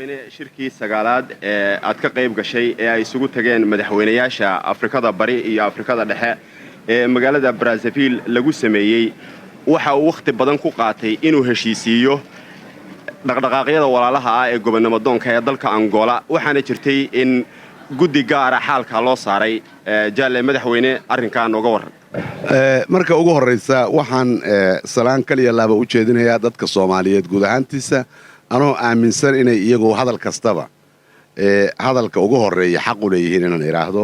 Madaxweyne, shirkii sagaalaad ee aad ka qayb gashay ee ay isugu tageen madaxweynayaasha Afrikada Bari iyo Afrikada Dhexe ee magaalada Brazzaville lagu sameeyey, waxa uu wakhti badan ku qaatay inuu heshiisiiyo dhaqdhaqaaqyada walaalaha ah ee gobonimodoonka ee dalka Angola, waxaana jirtay in guddi gaara xaalka loo saaray. Jaalle madaxweyne, arrinkaa nooga warran. Marka ugu horraysa, waxaan salaan kaliya laaba u jeedinayaa dadka Soomaaliyeed guud ahaantiisa, anoo aaminsan inay iyagu hadal kastaba hadalka ugu horreeya xaq u leeyihiin inaan idhaahdo.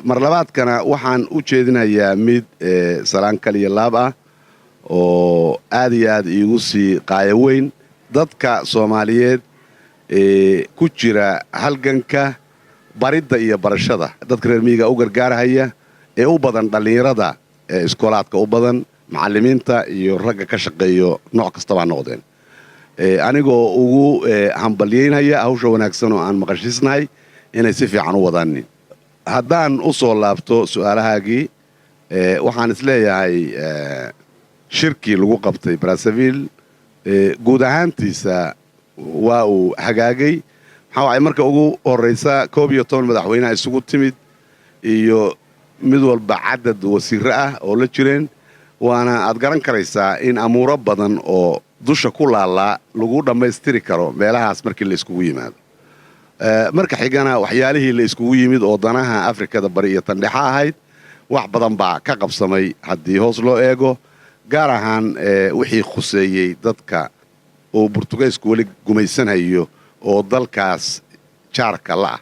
Mar labaadkana waxaan u jeedinayaa mid salaan kaliya laab ah oo aad iyo aad iigu sii qaayo weyn dadka Soomaaliyeed ee ku jira halganka baridda iyo barashada, dadka reer miyiga u gargaarhaya ee u badan dhallinyarada ee iskoolaadka u badan, macallimiinta iyo ragga ka shaqeeyo nooc kastabaa noqdeen, anigoo ugu hambalyaynhaya hawsha wanaagsan oo aan maqashiisnahay inay si fiican u wadaanin. Haddaan u soo laabto su'aalahaagii, waxaan isleeyahay shirkii lagu qabtay Brazzaville guud ahaantiisa waa uu hagaagay. Maxaa waay, marka ugu horraysa 11 madaxweyneha isugu timid iyo mid walba cadad wasiirro ah oo la jireen, waana aad garan karaysaa in amuuro badan oo dusha ku laalaa lagu dhammaystiri karo meelahaas markii la iskugu yimaado. Marka xigana, waxyaalihii la iskugu yimid oo danaha Afrikada Bari iyo tandhexa ahayd, wax badan baa ka qabsamay haddii hoos loo eego, gaar ahaan wixii khuseeyey dadka uu Burtugeysku weli gumaysanhayo oo dalkaas jaarka la'ah,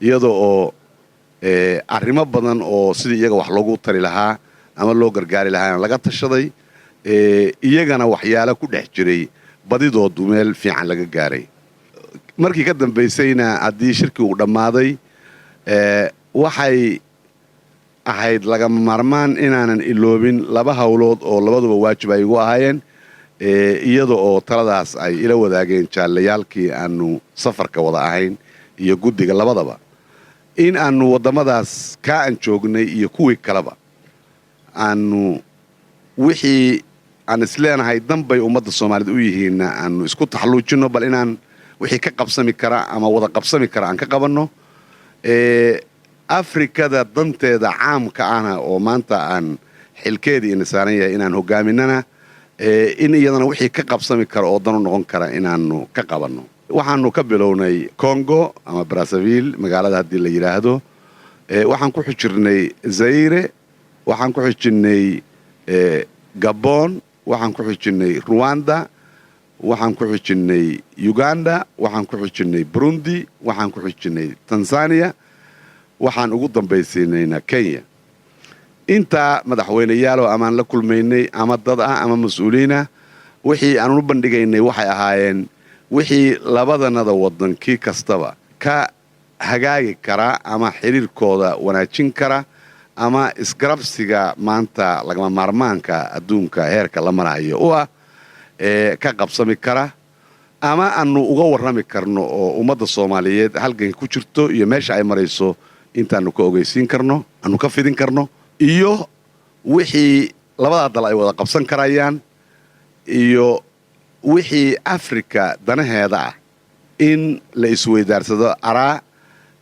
iyada oo arrimo badan oo sidii iyaga wax loogu tari lahaa ama loo gargaari lahaana laga tashaday, iyagana waxyaalo ku dhex jiray badidoodu meel fiican laga gaaray. Markii ka dambaysayna, haddii shirkii uu dhammaaday, waxay ahayd lagama maarmaan inaanan iloobin laba howlood oo labaduba waajib ay igu ahaayeen, iyada oo taladaas ay ila wadaageen jaallayaalkii aanu safarka wada ahayn iyo guddiga labadaba, in aanu waddamadaas kaa aan joognay iyo kuwii kaleba aanu wixii aan isleenahay danbay ummadda Soomaaliyed u yihiinna aanu isku taxalluujinno, bal inaan wixii ka qabsami kara ama wada qabsami kara aan ka qabanno. Afrikada danteeda caamka ahna oo maanta aan xilkeedii ina saaran yahay inaan hogaaminana, in iyadana wixii ka qabsami kara oo dan u noqon kara inaanu ka qabanno. Waxaanu ka bilownay Congo ama Brazzaville magaalada haddii la yidhaahdo, waxaan ku xijirnay Zaire, waxaan ku xijinnay Gabon, waxaan ku xijinnay Ruwanda, waxaan ku xijinnay Uganda, waxaan ku xijinnay Burundi, waxaan ku xijinnay Tanzania, waxaan ugu dambaysiinayna Kenya. Intaa madaxweyneyaaloo amaan la kulmaynay ama dad ah ama mas-uuliinah, wixii aan u bandhigaynay waxay ahaayeen wixii labadanada waddan kii kastaba ka hagaagi kara ama xiriirkooda wanaajin kara ama isgarabsiga maanta lagama maarmaanka adduunka heerka la marahayo u ah ee ka qabsami kara ama aanu uga warrami karno oo ummadda Soomaaliyeed halganka ku jirto iyo meesha ay marayso intaanu ka ogeysiin karno, aanu ka fidin karno, iyo wixii labadaa dal ay wada qabsan karayaan iyo wixii Afrika danaheeda ah in la isweydaarsado araa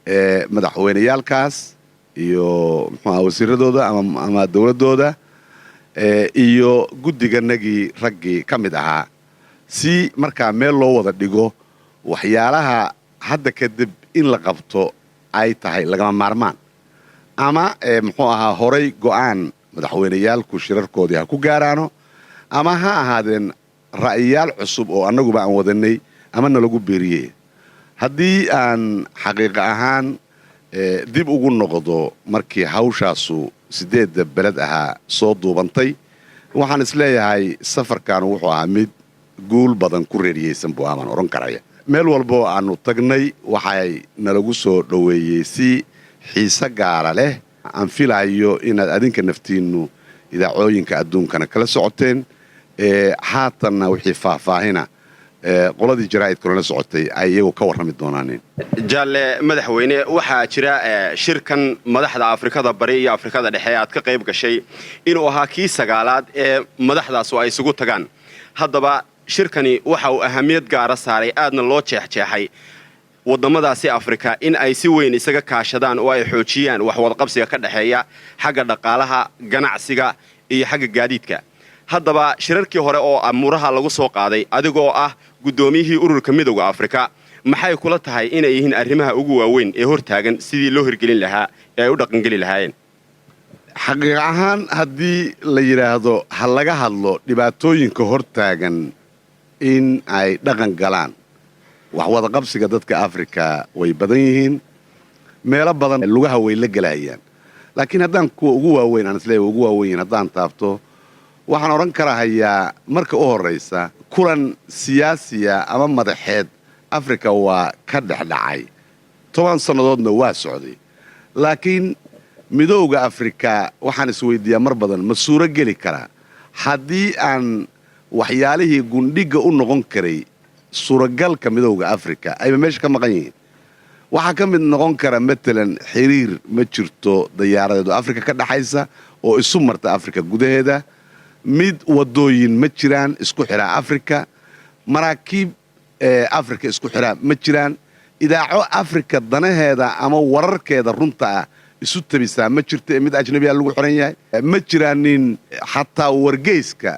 ee madaxweyneyaalkaas iyo muxuaha wasiiradooda ama dowladdooda iyo guddiganagii raggii ka mid ahaa, si markaa meel loo wada dhigo waxyaalaha hadda kadib in la qabto ay tahay lagama maarmaan ama muxuu ahaa horay go'aan madaxweyneyaalku shirarkoodii ha ku gaaraano ama ha ahaadeen ra'yiyaal cusub oo annaguba aan wadanay ama nalagu beeriyey. Haddii aan xaqiiqa ahaan dib ugu noqdo, markii hawshaasu 8-da beled ahaa soo duubantay, waxaan isleeyahay safarkaanu wuxuu ahaa mid guul badan ku reeriyeysan buu amaan odhan karaya. Meel walboo aanu tagnay waxay nalagu soo dhoweeyey si xiise gaara leh, aan filayo inaad adinka naftiinnu idaacooyinka adduunkana kala socoteen, haatanna wixii faahfaahina qoladii jaraa'idka lala socotay ay iyagu ka warrami doonaaneen. Jaalle madaxweyne, waxaa jira shirkan madaxda Afrikada Bari iyo Afrikada Dhexe aad ka qayb gashay inuu ahaa kii sagaalaad ee madaxdaasu ay isugu tagaan. Haddaba Shirkani waxa uu ahamiyad gaara saaray, aadna loo jeexjeexay waddamadaasi Afrika in ay si weyn isaga kaashadaan oo ay xoojiyaan wax wadaqabsiga ka dhexeeya xagga dhaqaalaha, ganacsiga iyo xagga gaadiidka. Haddaba, shirarkii hore oo amuuraha lagu soo qaaday, adigoo ah guddoomiyihii Ururka Midowda Afrika, maxay kula tahay inay yihiin arrimaha ugu waaweyn ee hortaagan sidii loo hirgelin lahaa ee ay u dhaqangeli lahaayeen? Xaqiiq ahaan, haddii la yidhaahdo ha laga hadlo dhibaatooyinka hortaagan in ay dhaqan galaan wax wadaqabsiga dadka Afrika, way badan yihiin, meelo badan lugaha way la gelayaan. Laakiin haddaan kuwa ugu waaweyn aan isleeyahay ugu waaweyn yihiin haddaan taabto, waxaan odhan karahayaa marka u horraysa, kulan siyaasiya ama madaxeed Afrika waa ka dhex dhacay, 10 sannadoodna waa socday. Laakiin Midowda Afrika, waxaan isweydiiyaa mar badan, ma suuro geli karaa haddii aan waxyaalihii gundhigga u noqon karay suuragalka Midowda Afrika ayba meesha ka maqan yihiin? Waxaa ka mid noqon kara, matalan, xiriir ma jirto diyaaradeed oo Afrika ka dhaxaysa oo isu marta Afrika gudaheeda. Mid wadooyin ma jiraan isku xiraa Afrika. Maraakiib Afrika isku xiraa ma jiraan. Idaaco Afrika danaheeda ama wararkeeda runta ah isu tabisaa ma jirto, ee mid ajnabiya lagu xiran yahay. Ma jiraanin xataa wargeyska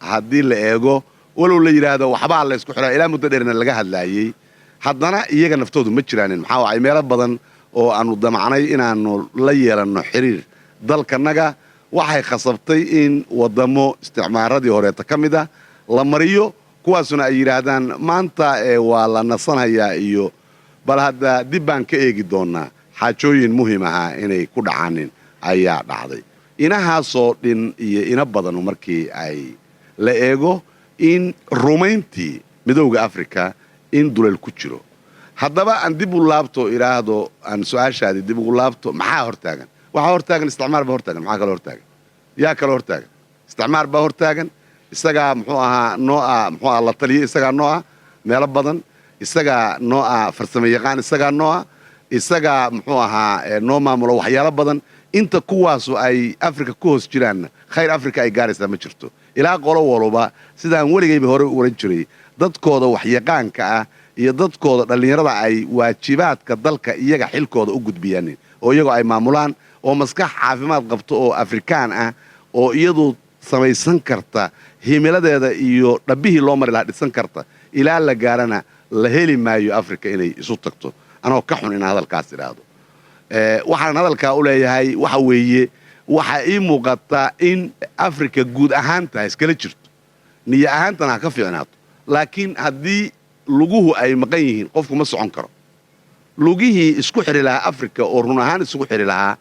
haddii la eego, walow la yidhaahdo waxbaa la ysku xiraa, ilaa muddo dheerna laga hadlaayey, haddana iyaga naftoodu ma jiraanin. Maxaa wacay? Meelo badan oo aanu damacnay inaannu la yeelanno xiriir dalkanaga, waxay khasabtay in waddamo isticmaaradii horeeta ka mid ah la mariyo, kuwaasuna ay yidhaahdaan maanta waa la nasanhayaa iyo bal hadda dib baan ka eegi doonnaa. Xaajooyin muhim ahaa inay ku dhacaanin ayaa dhacday. Inahaasoo dhin iyo ina badanu markii ay la eego in rumayntii Midowda Afrika in duleel ku jiro. Haddaba aan dib u laabto, idhaahdo aan su-aashaadii dib ugu laabto: maxaa hortaagan? Waxaa hortaagan isticmaar baa hortaagan. Maxaa kaloo hortaagan? Yaa kaloo hortaagan? Isticmaar baa hortaagan. Isagaa muxuu ahaa noo ah, muxuu aha, la taliye isagaa noo ah meelo badan, isagaa noo ah farsamo yaqaan, isagaa noo ah, isagaa muxuu ahaa noo maamulo waxyaalo badan. Inta kuwaasu ay Afrika ku hoos jiraanna, khayr Afrika ay gaaraysaa ma jirto, ilaa qolo waluba, sidaan weligayba hore u oran jiray, dadkooda waxyaqaanka ah iyo dadkooda dhallinyarada ay waajibaadka dalka iyaga xilkooda u gudbiyaanin oo iyagoo ay maamulaan, oo maskax caafimaad qabto oo Afrikaan ah oo iyadu samaysan karta himiladeeda iyo dhabbihii loo mari lahaa dhisan karta, ilaa la gaarana la heli maayo Afrika inay isu tagto. Anoo ka xun inaan hadalkaas idhaahdo, waxaan hadalkaa u leeyahay waxa weeye, waxaa ii muuqata in Afrika guud ahaanta ha iskala jirto, niyo ahaantana ha ka fiicnaato, laakiin haddii luguhu ay maqan yihiin, qofku ma socon karo. Lugihii isku xidhi lahaa Afrika oo run ahaan isugu xidhi lahaa,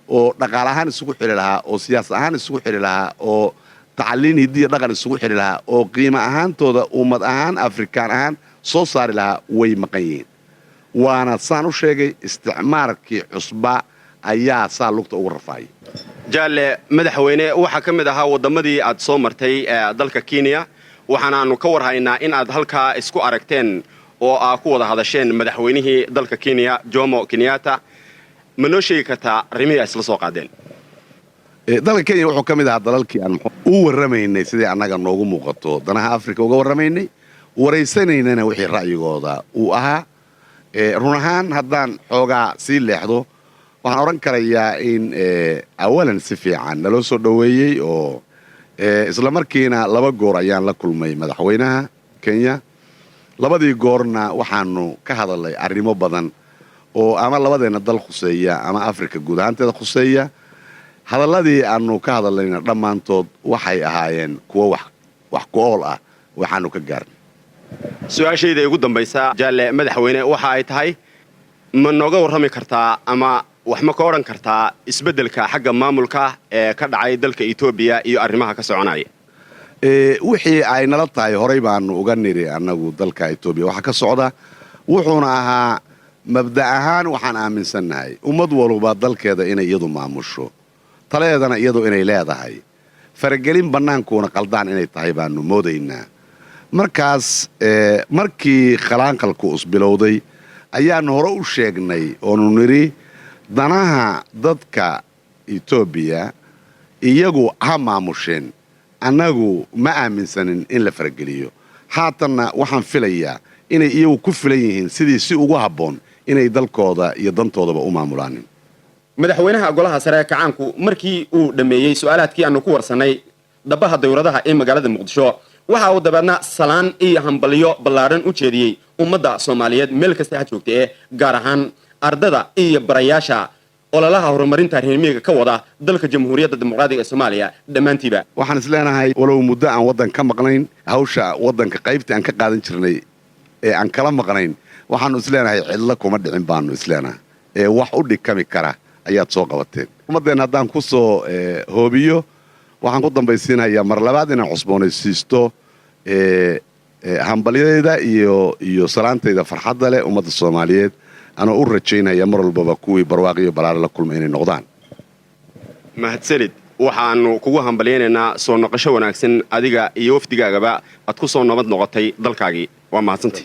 oo dhaqaale ahaan isugu xidhi lahaa, oo siyaas ahaan isugu xidhi lahaa, oo tacaliin hidiya dhaqan isugu xidhi lahaa, oo qiimo ahaantooda ummad ahaan Afrikaan ahaan soo saari lahaa, way maqan yihiin. Waana saan u sheegay, isticmaarkii cusba ayaa saa lugta ugu rafaayay. Jaalle madaxweyne, waxaa ka mid ahaa waddamadii aad soo martay dalka Kenya. Waxaanaanu ka warhaynaa in aad halkaa isku aragteen oo aa ku wada hadasheen madaxweynihii dalka Kenya, Jomo Kenyatta. Ma noo sheegi kartaa arrimihii ay isla soo qaadeen? Dalka Kenya wuxuu ka mid ahaa dalalkii aan u warramaynay sidii annaga noogu muuqato danaha Afrika uga warramaynay, waraysanaynana wixii ra'yigooda uu ahaa. Run ahaan, haddaan xoogaa sii leexdo, waxaan odhan karayaa in awalan si fiican naloo soo dhoweeyey, oo isla markiina laba goor ayaan la kulmay madaxweynaha Kenya. Labadii goorna waxaanu ka hadalnay arrimo badan oo ama labadeenna dal khuseeya ama Afrika guud ahaanteeda khuseeya. Hadalladii aanu ka hadalnayna dhammaantood waxay ahaayeen kuwo wax ku ool ah, waxaanu ka gaarnay. Su-aashayda ugu dambaysa, jaalle madaxweyne, waxa ay tahay: ma nooga warrami kartaa ama wax ma ka odhan kartaa isbeddelka xagga maamulka ee ka dhacay dalka Etoobiya iyo arrimaha ka soconaya? Wixii ay nala tahay horay baanu uga niri annagu. Dalka Etoobiya waxaa ka socda wuxuuna ahaa, mabda ahaan waxaan aaminsannahay ummad waluba dalkeeda inay iyadu maamusho, taladeedana iyadu inay leedahay, faragelin bannaankuuna qaldaan inay tahay baanu moodaynaa. Markaas markii khalaanqalku isbilowday ayaannu hore u sheegnay oonu nidhi danaha dadka Etoobiya iyagu ha maamusheen, annagu ma aaminsanin in la farageliyo. Haatanna waxaan filayaa inay iyagu ku filan yihiin sidii si ugu habboon inay dalkooda iyo dantoodaba u maamulaanin. Madaxweynaha Golaha Sare ee Kacaanku markii uu dhammeeyey su-aalaadkii aanu ku warsannay dhabaha dawladaha ee magaalada Muqdisho, waxa uu dabeedna salaan iyo hambalyo ballaadhan u jeediyey ummadda Soomaaliyeed meel kasta ha joogta ee gaar ahaan ardada iyo barayaasha ololaha horumarinta reer miyiga ka wada dalka Jamhuuriyadda Dimuqraadiga ee Soomaaliya dhammaantiiba. Waxaan is leenahay, walow muddo aan waddan ka maqnayn, hawsha waddanka qaybtii aan ka qaadan jirnay ee aan kala maqnayn, waxaanu is leenahay cidlo kuma dhicin baanu is leenahay ee wax u dhikami kara ayaad soo qabateen ummaddeenna. Haddaan ku soo hoobiyo, waxaan ku dambaysiinayaa mar labaad inaan cusboonaysiisto hambalyadayda iyo salaantayda farxadda leh ummadda Soomaaliyeed, anoo u rajaynaya mar walbaba kuwii barwaaq iyo balaale la kulma inay noqdaan. Mahadsanid. Waxaanu kugu hambalyaynaynaa soo noqosho wanaagsan adiga iyo wafdigaagaba aad ku soo nabad noqotay dalkaagii. Waa mahadsanti.